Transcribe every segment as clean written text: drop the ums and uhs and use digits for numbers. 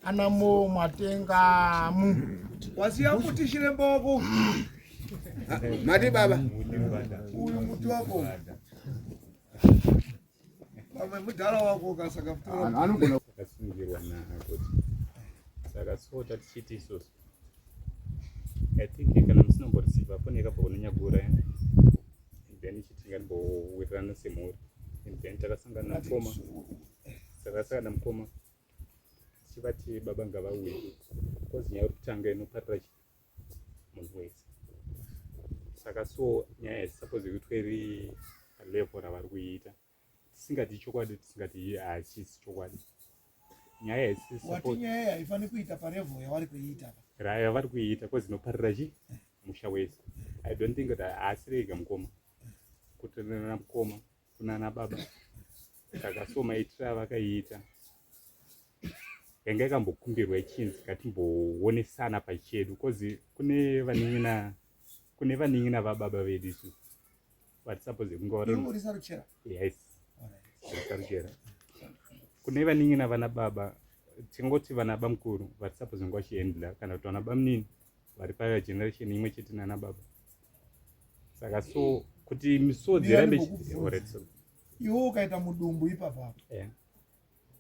Anamo matengamu. Wasiya muti chiremba wako. Mati baba. Uyu muti wako. Pamwe mudhara wako kasaka kutora. Anogona akasungirwa naakoti. Saka so tatichiti isusu. I think kana musina kumboreceiva foni yakabva kunonyagura and then ichiti ngatimbowirirana semhuri and then takasangana namukoma takasangana namukoma tichivati baba ngavauye because nyaya iri kutanga inoparira chi munhu wese saka so nyaya suppose kuitwa iri level ravari kuiita tisingati chokwadi tisingati hachisi chokwadi nyaya haisi nyaya haifaniri kuita palevel yavari kuiita yavari kuiita cause inoparira chi musha wese i don't think kuti haasi rega mukoma kutenderana mukoma kunana baba saka so maitiro avakaiita yanga yakambokumbirwa ichinzi ngatimboonesana pachedu bcause kune vanin'ina kune vanin'ina vababa vedu isu vari suppose kunge vari yes saruchera kune vanin'ina vana baba tingoti vana bamukuru vari suppose kunge vachihandla kana kuti vana bamunini vari pageneration imwe chete nana baba saka so kuti misodzi irambe iwe ukaita mudumbu ipapa yeah.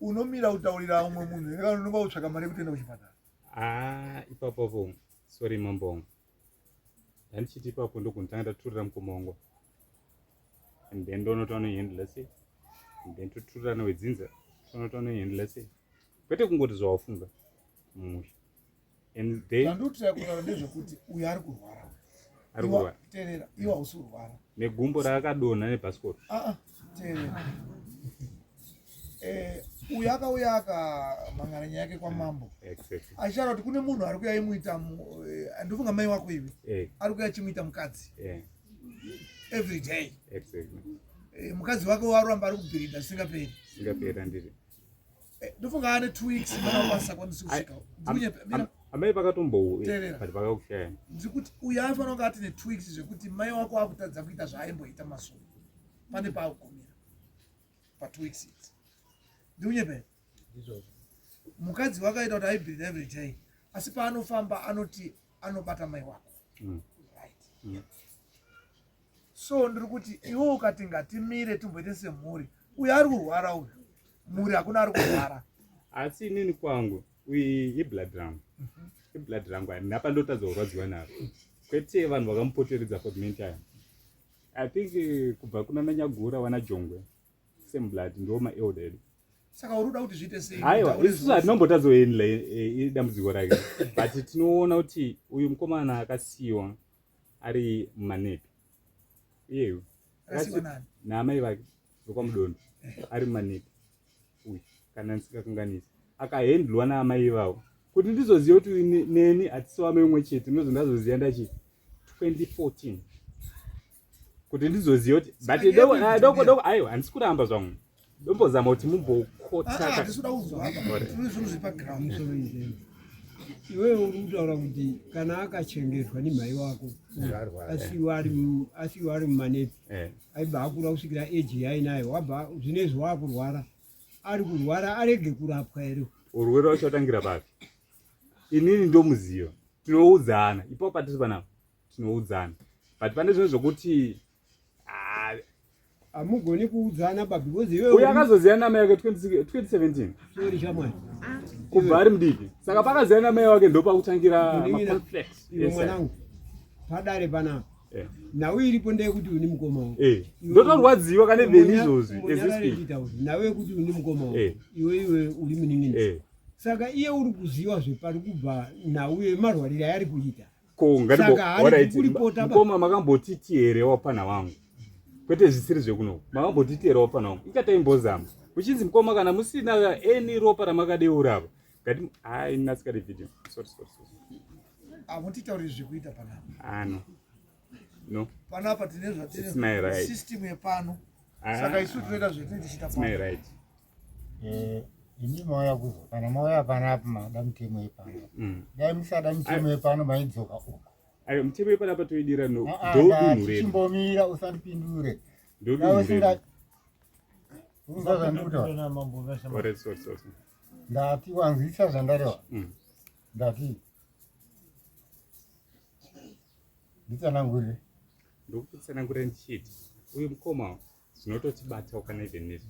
Unomira kutaurira umwe munhu here kana unonga utsvaka mari yekutoenda kuchipatara? Ah, ipapopo sorry mambo wangu ndandichiti ipapo ndokunotanga ndaturira mukoma wangu and then ndonoti vanoihandla sei and then toturirana wedzinza tonoti vanoihandla sei kwete kungoti zvawafunga mumusha and then zvandotira kutaura ndezvekuti uyo ari kurwara ari kurwara teerera iwe hausi kurwara negumbo raakadonha nebhasikoro ah, ah, teerera eh, uyo akauya akamangana nyaya yake kwamambo exactly. achitaura kuti kune munhu ari kuya imuita eh, ndofunga mai wako iwe eh. ari kuya achimuita mukadzi every day exactly. mukadzi wake waramba ari kubhirinda zvisingaperi zvisingaperi andiri Eh, ndofunga ane two weeks mwana wangu asisakwanisi kusvika amai vakatomboteerera vakakushaya ndiri kuti uyo aifanira kunge ati ne two weeks zvekuti mai wako akutadza kuita zvaaimboita masuva pane paakugumira pa two weeks idzi ndikunyepe mukadzi wakaita kuti aibhirira every day asi paanofamba anoti anobata mai wako mm. right mm. So ndiri kuti iwe ukati ngatimire timboite semhuri, uyu ari kurwara uyu, mhuri hakuna ari kurwara. Asi inini kwangu uyu iblood rangu, iblood rangu handina pandotadza kurwadziwa naro, kwete vanhu vakamupoteredza for the meantime. I think eh, kubva kuna nanyagura wana jongwe same blood ndo maelder edu. Saka uri kuda kuti zviite sei? Aiwa, isusu hatinombotadzoendla eh, eh, idambudziko rake, but tinoona kuti uyu mukomana akasiyiwa ari mumanepi iyeyu naamai vake vekwamudondo ari mumanepi uyu kana ndisingakanganisi akahendlwa naamai ivavo kuti ndizoziva kuti neni hatisi wamai umwe chete ndinozo ndazoziva ndachi 2014 kuti ndizoziva kuti but ah, doko doko aiwa handisi kuramba zvangu Ndombozama kuti mumbokotaka. Ah, hatisi kuda kuzwa apa. Tiri zvinhu zviri paground. Iwewe uri kutaura kuti kana akachengetwa nemhai wako asiwa ari mumanepi eh. aibva akura kusvikira eji yainayo wabva zvinezvi waakurwara ari kurwara arege kurapwa here? Urwere wacho watangira papi? Inini ndomuziva, tinoudzana ipapo patiri panapa tinoudzana, but pane zvinhu zvokuti ah, hamugoni kuudzana ba because iwe uyo akazoziyana namai wake 2017 sorry shamwari kubva ari mudiki saka pakaziyana namai wake ndopakutangira maconflicts iwe mwanangu padare panapa eh. nhau iripo ndeyekuti uni mukoma wako eh. ndotorwadziwa kane veni izvozvi nhau yekuti uni mukoma wako eh. iwe iwe uri munin'ina saka iye uri kuziva zvepari kubva nhau yemarwariro ayari kuita ko Saka haaregi kuripota ba. mukoma makambotiti here wapfana wangu kwete zvisiri zvekuno makambotiti here wapfana wangu ikataimbozama uchinzi mukoma kana musina any ropa ramakadeura apa ngati hai nasikati video sorry sorry sorry Hamutitauriri zvekuita panapa. ah no no Panapa tine It's my zvatine right. system yepano. Ah. Saka isu tinoita zvetinenge tichiita it's my pano. right Eh, imi mauya kuzo kana mauya panapa mada mutemo yepano mm. dai musada mutemo yepano maidzoka uko ayo mutemo yepanapa toidira no ah, ah, ndodunhu redu chimbomira usandipindure ndodunhu redu Ndati wanzwisa zvandareva. Ndati nditsanangurire. Ndokutsanangurira ndichiti uyu mukoma zvinototibatawo kana even nezvi.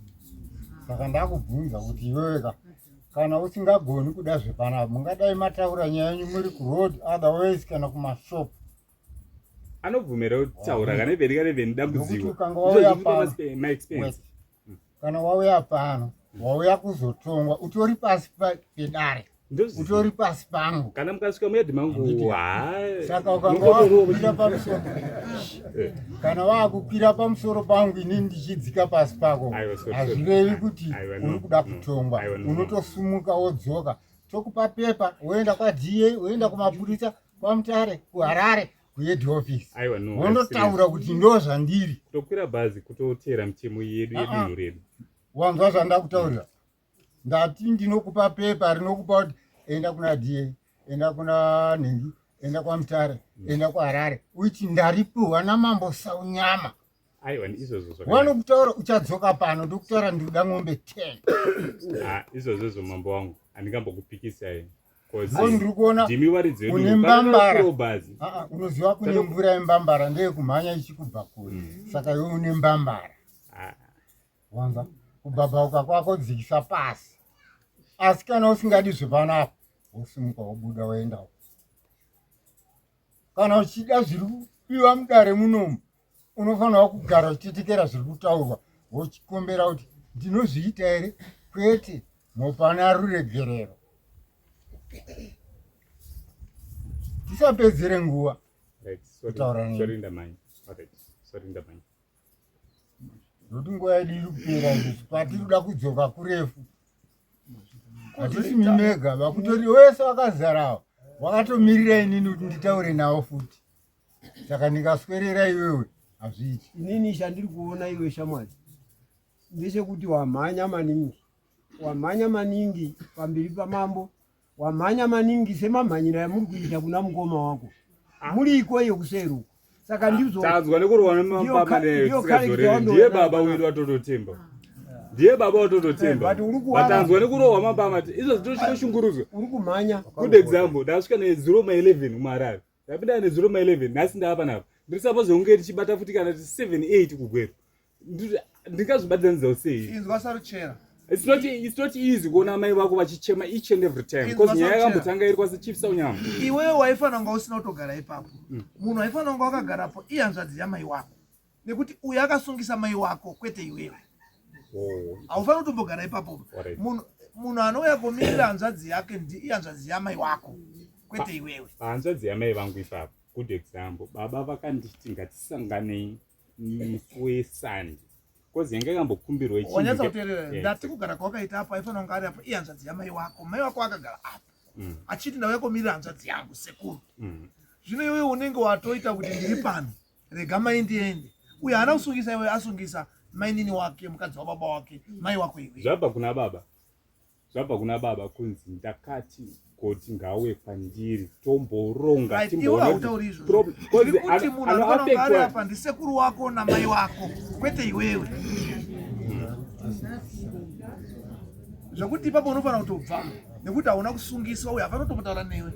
Saka ndakubvunza kuti iwewe ka kana usingagoni kuda zvepanapa mungadai mataura nyaya yenyu muri kuroad otherwise kana kumashop. Anobvumira kutaura kana even kana even Nokuti dambudziko. ukanga wauya pano My experience. Wait. Kana wauya pano wauya kuzotongwa utori pasi pedare, Ndozviziva. utori pasi pangu. Kana mukasvika muyadhi mangu Handiti. ha Saka ukanga mungotoriwo wakukwira pamusoro, kana wakukwira pamusoro pangu inini ndichidzika pasi pako, Aiwa, sorry, sorry. hazvirevi kuti Aiwa, no, uri kuda no. kutongwa. Aiwa, no, no. Unotosumuka wodzoka, tokupa pepa, woenda kwaDA, woenda kumapurisa, kwaMutare, kuHarare, kuhead office, Aiwa, no, wondotaura kuti ndo zvandiri. Kutokwira bhazi kutoteera mitemo yedu Ah, ah. yedunhu redu. Wanzwa zvandakutaurira? Ndati ndinokupa pepa rinokupa kuti enda kuna DA, enda kuna nhingi, enda kwaMutare, enda kuHarare, uiti ndaripiwa namambo Saunyama. Aiwa, izvozvo zvakanaka. Wanokutaura uchadzoka pano ndokutaura ndikuda ng'ombe 10. Ah, izvozvo zvo mambo wangu handingambokupikisai. Ngo ndiri kuona ndimi varidzi une vedu mbambara. bhazi. Ah, ah, unoziva kune mvura yembambara ndeyekumhanya ichikubva kure, saka iwe une mbambara. Ah, Wanza kubhabhauka kwako dzikisa pasi, asi kana usingadi zvepanapa wosimuka wobuda woendawo. Kana uchida zviri kupiwa mudare munomu unofanirwa kugara uchitetekera zviri kutaurwa, wochikombera kuti ndinozviita here, kwete mopana ruregerero. Tisapedzere nguva right, sorry. kutaura neni. Sorry ndamhanya. Alright, sorry ndamhanya. Nokuti nguva yedu iri kupera isusu, kwatiri kuda kudzoka kurefu. Hatisi mimega, vakutori wese wakazarawo wakatomirira inini kuti nditaure navo futi, saka ndingaswerera iwewe hazviiti. Inini chandiri kuona iwe shamwari ndechekuti wamhanya maningi, wamhanya maningi pamberi pamambo, wamhanya maningi semamhanyira yamuri kuita kuna mukoma wako muri iko kuseri uko. Saka ndizvo Tanzwa nekurohwa Ndiyo nemambama ndiyo neyo character tisikadzoreri. wandoona Ndiye baba panapa. wedu watototemba, ndiye baba watototemba. Eh, but uri kuwana- Vatanzwa nekurohwa mambama izvo zvitoshungurudzwa. Uri kumhanya. Good example, ndasvika nezuro ma11 muHarare, ndapinda nezuro ma11, nhasi ndava panapa, ndiri suppose kunge ndichibata futi kana 7 8 kuGweru. Ndingazvibatanidzawo sei? Inzwa Saruchera. It's not easy kuona mai vako vachichema each and every time, because nyaya yakambotanga iri kwasi Chief Saunyama. Iwewe waifanira kunga usina kutogara ipapo. Munhu waifanira kunga wakagarapo ihanzvadzi yamai wako, nekuti uyu akasungisa mai wako, kwete iwewe. Haufaniri kutombogara ipapo. Munhu anouya kumirira hanzvadzi yake ndi ihanzvadzi yamai wako, kwete iwewe. Pahanzvadzi yamai vangu ipapo, good example, baba vakanditi ngatisanganei musi weSunday, because yanga yakambokumbirwa. Wanyatsa kuteerera? Ndati kugara kwawakaita apo, aifanira kunga ari apo ihanzvadzi yamai wako. Mai wako akagara apo achiti ndauya kumirira hanzvadzi yangu sekuru. Zvino iwewe unenge watoita kuti ndiri pano, rega mai ndiende. Uyo haana kusungisa iwewe, asungisa mainini wake, mukadzi wababa wake, mai wako iwe. Zvabva kuna baba, zvabva kuna baba kunzi ndakati goti ngauye kwandiri tomboronga. Right, iwe hautauri izvozvo. Ndiri kuti munhu anofanira kunge ari apa ndisekuru wako namai wako, kwete iwewe, zvekuti ipapo unofanira kutobva nekuti hauna kusungiswa. Uyo hafanira kutombotaura newe.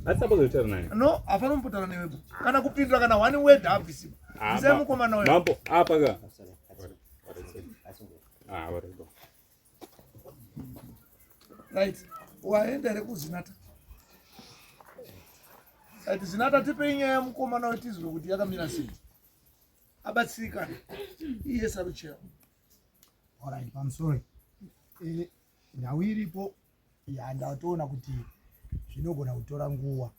Asapozvotaura naye. No, hafanira kumbotaura newe kana kupindura kana one word haabvisiba. Bvisai mukomana uyo. Mambo, apa ka. Ah, alright. Right, waenda here kuZinata? Right, Zinata, tipei nyaya yemukomana uyo tizwe kuti yakamira sei, abatsirikana iye Saruchero. Alright, pamusoro. Nhau iripo yandatoona kuti zvinogona kutora nguva,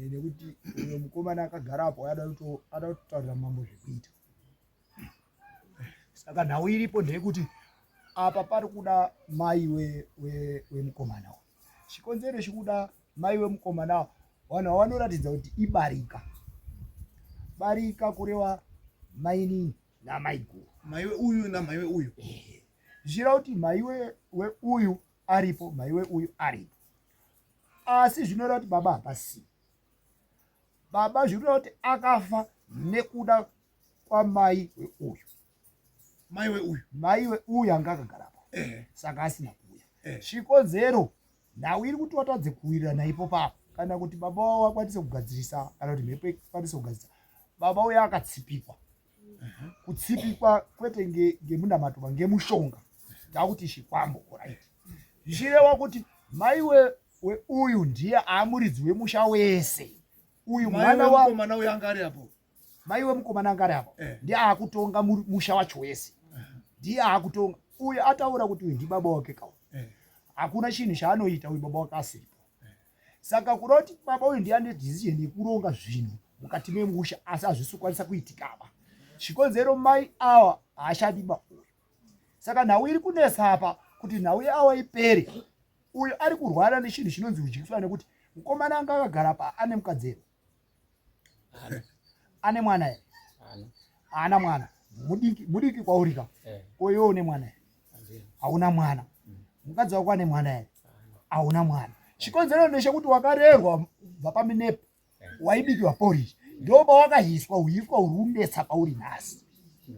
nekuti uyo mukomana akagara apo ada kutotaurira mambo zvekuita. Saka nhau iripo ndeyekuti apa pari kuda mai wemukomana uyu. Chikonzero chikuda mai wemukomana, vanhu vavanoratidza kuti ibarika. Barika kureva mainini namaiguru. Maiwe uyu namaiwe uyu. Zvichireva kuti maiwe weuyu aripo, maiwe uyu aripo, asi zvinoreva kuti baba hapasii. Baba zvinoreva kuti akafa nekuda kwamai weuyu. Maiwe uyu. Maiwe uyu anga akagarapo. Saka asina kuuya. Chikonzero nhau iri kuti watadze kuwirirana ipo papo kana kuti baba wavo vakwanise kugadzirisa kana kuti mhepo ikwanise kugadzirisa. Baba uya akatsipikwa. Kutsipikwa kwete ngemunamato ba ngemushonga. Takuti chikwambo right. Zvichireva kuti mai weuyu ndiye aamuridzi wemusha wese. Uyu mwana wa mukomana uyu anga ari apo. Mai wemukomana anga ari apo. Ndiye aakutonga musha wacho wese. Ndiye aakutonga. Uyu ataura kuti uyu ndibaba wake kawo. Hakuna chinhu chaanoita uyu baba wake asiripo. Saka kuda kuti baba uyu ndiye ane decision yekuronga zvinhu mukati memusha asi hazvisi kukwanisa kuitikaba. Chikonzero mai awa haachadi ba uyu. Saka nhau iri kunetsa apa kuti nhau yeawa ipere. Uyu ari kurwara nechinhu chinonzi udyiswa nekuti mukomana anga akagara pa ane mukadzi here? Ane mwana here? Haana mwana. Mudiki, mudiki kwauri ka? Ko iwe une mwana here? Hauna mwana. Mukadzi wako ane mwana here? Hauna mwana. Chikonzero ndechekuti wakarerwa kubva paminepo waibikiwa porridge ndo pawakahiswa huiswa uri kunetsa pauri nhasi.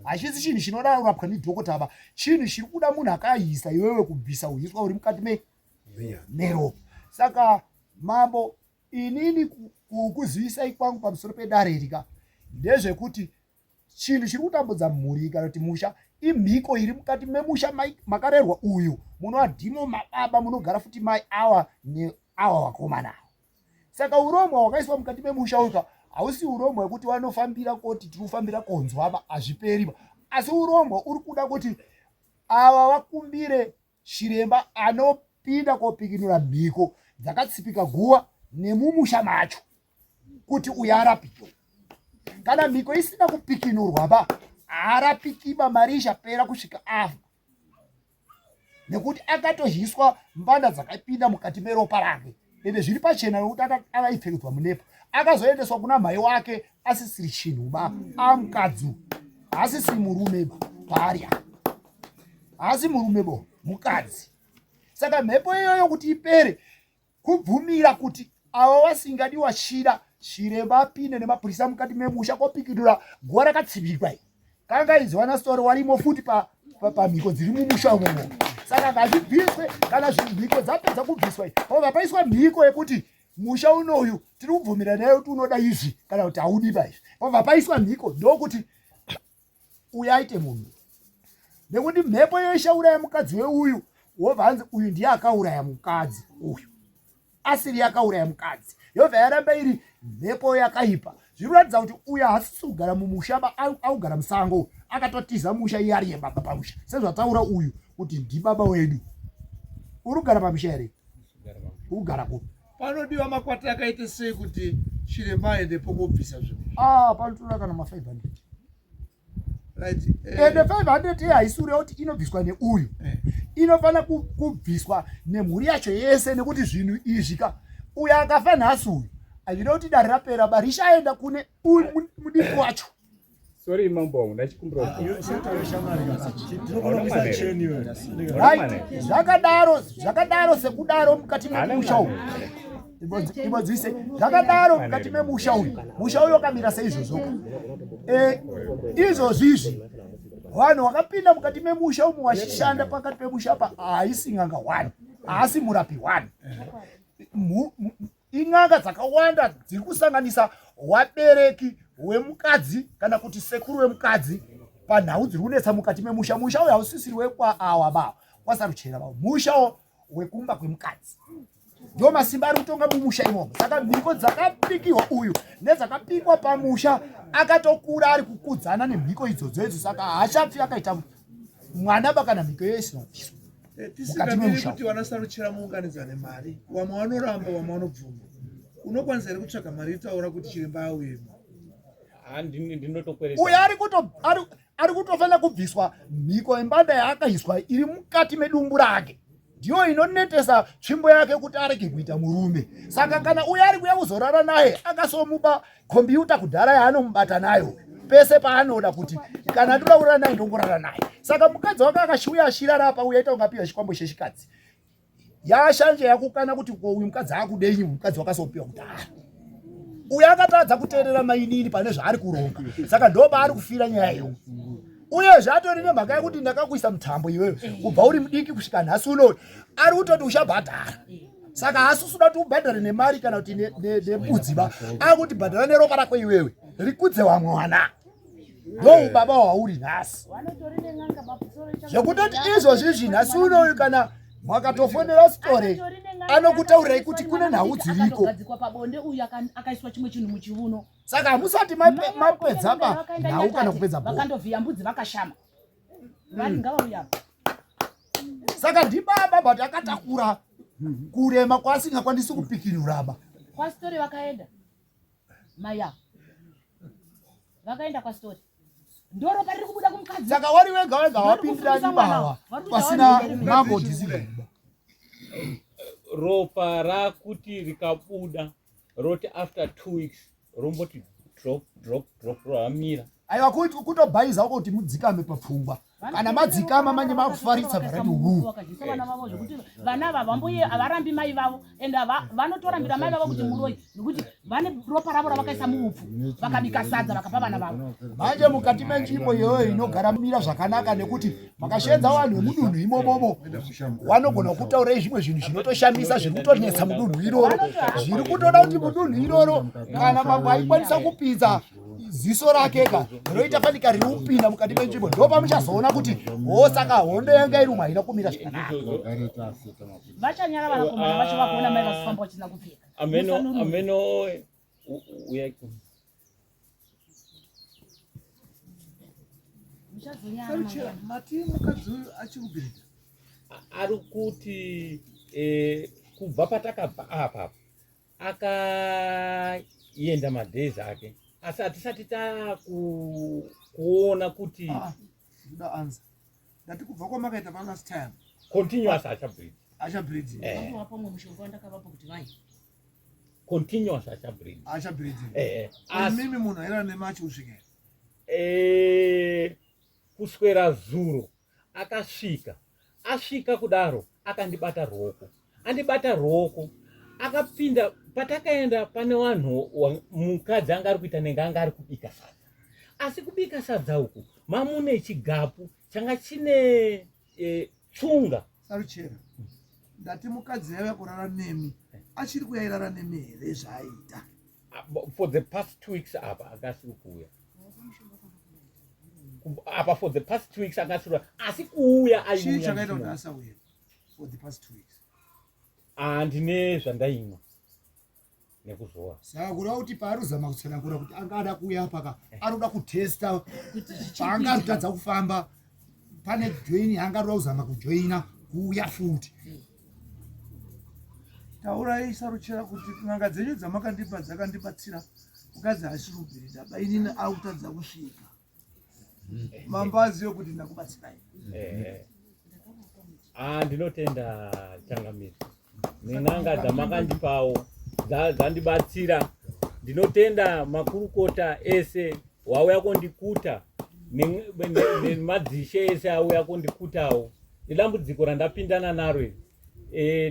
Hachisi chinhu chinoda kurapwa nedhokota ba, chinhu chiri kuda munhu akahisa iwewe kubvisa huiswa uri mukati meropa. Saka mambo, inini kukuzivisai kwangu pamusoro pedare iri ka ndezvekuti chinhu chiri kutambudza mhuri kana kuti musha imhiko iri mukati memusha makarerwa uyu munova ndimo mababa munogara futi mai awa neawa vakomana awa. Saka urombwa hwakaiswa mukati memusha uyu ka hausi urombwa hwekuti vanofambira koti tiri kufambira konzwa ba, hazviperi ba, asi urombwa uri kuda kuti ava vakumbire chiremba anopinda kopikinura mhiko dzakatsipika guva nemumusha macho kuti uyu arapike. Kana mhiko isina kupikinurwa ba, haarapikiba, mari ichapera kusvika afa, nekuti akatohyiswa mbanda dzakapinda mukati meropa rake. Ende zviri pachena nekuti akaipfekedzwa munepo, akazoendeswa kuna mhai wake asisiri chinhu ba, amukadzi haasisiri murume ba, paari apa haasi murume bo, mukadzi. Saka mhepo iyoyo kuti ipere, kubvumira kuti ava vasingadi wachida chiremba apinde nemapurisa mukati memusha kopikidura guva rakatsibikwa iri. Kangaidzwa naStore warimo futi pamhiko dziri mumusha umomo. Saka ngazvibviswe. Kana mhiko dzapedza kubviswa pobva paiswa mhiko yekuti musha unoyu tiri kubvumira naye kuti unoda izvi kana kuti haudi pa izvi, pobva paiswa mhiko ndokuti uyu aite munhu. Nekuti mhepo iyo ishauraya mukadzi weuyu, wobva hanzi uyu ndiye akauraya mukadzi uyu, asiri yakauraya mukadzi, yobva yaramba iri mhepo yakaipa. Zviri kuratidza kuti uyu haasisi kugara mumusha ba, akugara musango, akatotiza musha iye ariye baba pamusha, sezvataura uyu kuti ndibaba wedu. Uri kugara pamusha here? Kugara kupi? Panodiwa makwati akaite sei kuti chiremba aendepo kobvisa zvinhu? Panotoda kana ma 500. Right. Ende 500 iye haisi kureva kuti inobviswa neuyu. Inofanira kubviswa nemhuri yacho yese, nekuti zvinhu izvi ka, uyu akafa nhasi uyu, hazvina kuti dare rapera ba, richaenda kune uyu mudiki wacho. Sorry mambo wangu, ndachikumbira. Right, zvakadaro, zvakadaro sekudaro mukati memusha uyu. Imbodzise zvakadaro mukati memusha uyu. Musha uyu wakamira seizvozvo. Izvozvi izvi vanhu vakapinda mukati memusha umu vachishanda pakati pemusha apa, haisi n'anga 1, haasi murapi 1. In'anga dzakawanda dziri kusanganisa wabereki wemukadzi kana kuti sekuru wemukadzi panhau dziri kunetsa mukati memusha. Musha uyu hausisiri wekwa awa ba kwaSaruchera ba, musha wekumba kwemukadzi. Ndo masimba ari kutonga mumusha imomo. Saka mhiko dzakapikiwa uyu nedzakapikwa pamusha, akatokura ari kukudzana nemhiko idzodzo idzo. Saka haachapfi akaita mwana ba kana mhiko iyo isina kubviswa. Tisingamiri kuti vanaSaruchera muunganidzane mari, vamwe vanoramba, vamwe vanobvuma. Unokwanisa here kutsvaga mari itaura kuti chiremba auyemo? Ndinotokweresa. Uyu ari kutofanira kubviswa mhiko yembanda yaakaiswa iri mukati medumbu rake, ndiyo inonetesa tsvimbo yake kuti arege kuita murume. Saka kana uyu ari kuya kuzorara naye, akasomupa kombiyuta kudhara yaanomubata nayo pese paanoda, kuti kana ndoda kurara naye ndongorara naye. Saka mukadzi wake akachiuya achirara apa, uya ita ungapiwa chikwambo chechikadzi yashanje yakukana kuti ko uyu mukadzi akudenyi, mukadzi wakasopiwa kudhara. Uyu akatadza kuteerera mainini pane zvaari kuronga, saka ndo paari kufira nyaya iyo. Uyezve atori nemhaka yekuti ndakakuisa mutambo iwewe kubva uri mudiki kusvika nhasi unoyu, ari kutoti uchabhadhara. Saka haasi uda kuti ubhadhare nemari kana kuti nebudzi ba, akuti bhadhara neropa rako iwewe rikudze wamwe wana. Ndoubaba hwauri nhasi. Zvekutoti izvozvi izvi nhasi unoyu kana makatofonera Sitore anokutaurirai kuti kune nhau dziriko. Pabonde uyu akaiswa chimwe chinhu muchiuno. Saka hamusati mapedza ba nhau kana kupedza bho. Vakandovhiya mbudzi vakashama. Vari ngavauya apa. Saka ndibaba but akatakura kurema kwaasingakwanisi kupikinura ba. KwaSitore vakaenda. Maya. Vakaenda kwaSitore. Ndoropa riri kubuda kumukadzi. Saka wari wega wega wapindira ndibawa pasina mambo decision. Ropa rakuti rikabuda roti after 2 weeks romboti drop drop drop rohamira. Aiwa kutobhaiza uko kuti mudzikame papfungwa. Kana madzikama manje makufaritsa varati huu. Vakadyisa vana vavo zvekuti vana ava vamboye havarambi mai vavo and vanotorambira mai vavo kuti muroyi nekuti vane ropa ravo ravakaisa muupfu vakabika sadza vakapa vana vavo. Manje mukati menzvimbo iyoyo inogara mira zvakanaka nekuti makasheedza vanhu vemudunhu imomomo vanogona kutaurai zvimwe zvinhu zvinotoshamisa zviri kutonetsa mudunhu iroro, zviri kutoda kuti mudunhu iroro kana mambo aikwanisa kupinza ziso rake ka roita fanika riri kupinda mukati menzvimbo, ndopamuchazoona kuti ho saka hondo yanga iri umu haina kumira zvakanaka. Vachanyara vanakomana vacho vakuona mai vasifamba vachisina kupfeka. Ameno ameno uya Saruchera, mati mukadzi uyu achiri kubhirida? Ari kuti kubva patakabva apa akaenda madays ake, asi hatisati takuona kuti Ndoda answer. Ndati kubva kwamakaita pa last time. Continuous achabreed. Achabreed. Vapa mumwe mushonga wandakavapa kuti vai. Continuous achabreed. Achabreed. Asi Imimi munhu airara nemachi kusvika. Kuswera zuro akasvika, asvika kudaro akandibata ruoko, andibata ruoko akapinda patakaenda pane vanhu, mukadzi anga ari kuita nenge anga ari kubika sadza, asi kubika sadza uku mamune chigapu changa chine tsunga. Saruchera, ndati mukadzi yaiva kurara nemi achiri kuyairara nemi here zvaaita? For the past 2 weeks apa akasiri kuuya apa, for the past 2 weeks akasiri, asi kuuya Chii aiuya. chakaita kuti asauye for the past 2 weeks? Handine zvandaimwa nekuzora. Saka kureva kuti paaruzama kutsanangura kuti anga ada kuuya paka arikuda kutesta paanga arikutadza kufamba pane join yaanga arikuda kuzama kujoina kuuya futi. Taurai Saruchera kuti n'anga dzenyu dzamakandipa dzakandibatsira, mukadzi asiri kubhirida bainini akutadza kusvika. Mambo azive kuti ndakubatsirai. Ah, ndinotenda changamire nen'anga dzamakandipawo dzandibatsira. Ndinotenda makurukota ese wauya kondikuta nemadzishe ese auya kondikutawo nedambudziko randapindana naro iri.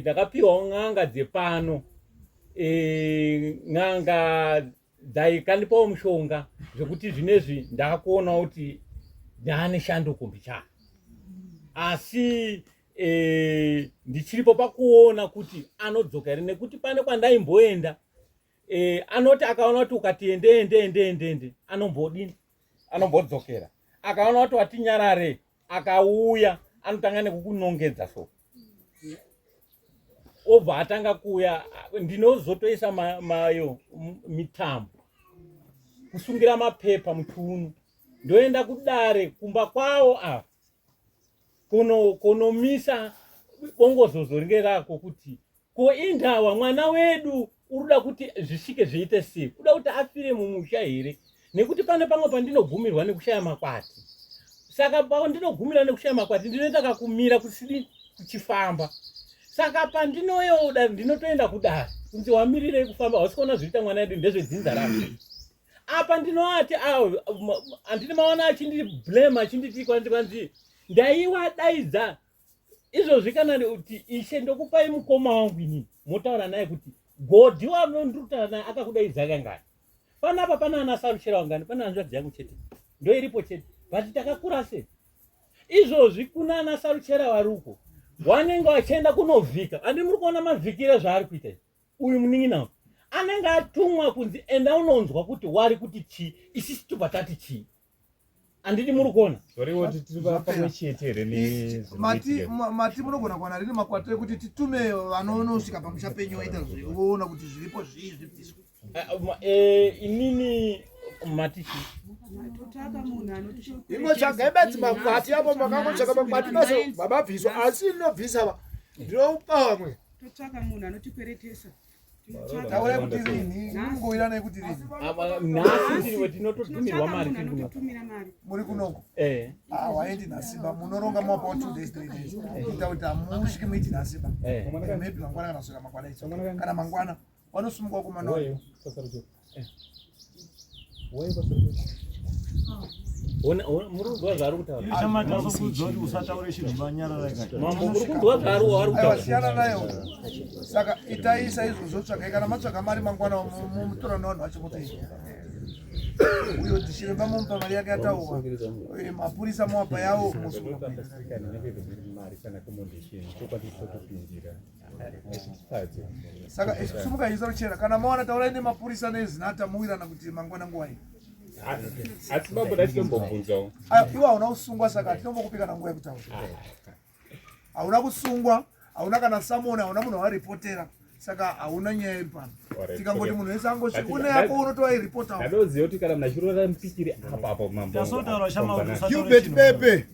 Ndakapiwawo n'anga dzepano, n'anga dzaikandipawo mushonga zvekuti zvinezvi ndakuona kuti ndaane shanduko mbichana, asi ndichiripo pakuona kuti anodzoka here, nekuti pane kwandaimboenda anoti akaona kuti ukati ende ende ende ende ende anombodini, anombodzokera. Akaona kuti watinyarare akauya anotanga nekukunongedza, so obva atanga kuuya. Ndinozotoisa mayo mitambo kusungira mapepa muchiuno, ndoenda kudare kumba kwavo ava kunomisa bongozozo ringe rako kuti ko indawa mwana wedu urikuda kuti zvisvike zviite sei, uda kuti afire mumusha here? Nekuti pane pamwe pandinogumirwa nekushaya makwati, saka pandinogumira nekushaya makwati ndinoita kakumira kusidi kuchifamba. Saka pandinoyoda ndinotoenda kudare kunzi wamirirei kufamba, hausi kuona zviriita mwana edu ndezvedzinza rako. Apa ndinoati handini maona achindi blame achinditi kwanzi kwanzi ndaiwadaidza izvozvi kana kuti ishe ndokupai mukoma wangu inini motaura naye kuti godhi wamondiri naye akakudaidza kangani panapa, pana ana Saruchera wangani, pana hanzvadzi yangu chete ndo iripo chete. But takakura sei? Izvozvi kuna ana Saruchera vari uko wanenge wachienda kunovhika. Andi muri kuona mavhikire zvaari kuita uyu munin'ina uyu anenge atumwa kunzi enda unonzwa kuti wari kuti chii, isisi tobva tati chii. Andidi muri kuona Zvoreva kuti tiri pamwe chete here Mati mati munogona kuwana rini makwato ekuti titume vanonosvika pamusha penyu voita zvoona kuti zviripo zvii zvibviswe. Inini mati chii? Ingotsvagai bedzi makwati apo makangotsvaga makwati basi mababviswa asi inobvisa va ndinopa vamwe. Totsvaka munhu anotikweretesa. Taurai kuti rini, mungowiranai kuti rini. Nhasi tiriwe tinototumirwa mari tiri kuno. Muri kunoko? Eh. Ah, waendi nhasi ba munoronga mapa 2 days 3 days. Kuita kuti hamusviki muiti nhasi ba. Eh. Maybe mangwana kana swera mangwana icho. Kana mangwana vanosumuka kumana. Muri kunzwa zvaari kutaura? Mambo, muri kunzwa zvaari Aiwa, kutaura? siyana nayo. Saka itai saizvozvo, tsvagai kana matsvaga mari mangwana mutora nevanhu vacho kuti uyo chiremba mumupa mari yake yataurwa, mapurisa muwapa yawo mosunga. Saka sumuka isa ruchera kana mawana taurai nemapurisa nezinata muwirana kuti mangwana nguva iyi. Asi babo ndachitombobvunzawo. Ayo, iwe hauna kusungwa saka hatinombokupi kana nguva yekutaura. Hauna kusungwa, hauna kana samoni, hauna munhu wawaripotera, saka hauna nyaya iri pano. Tikangoti munhu wese angosvika une yako unotovairipotawo. Ndadoziva kuti kana munhu achirora mupikiri apa apo mambo. Tasotaura shama kuti usataure Gilbert chinhu. Pepe.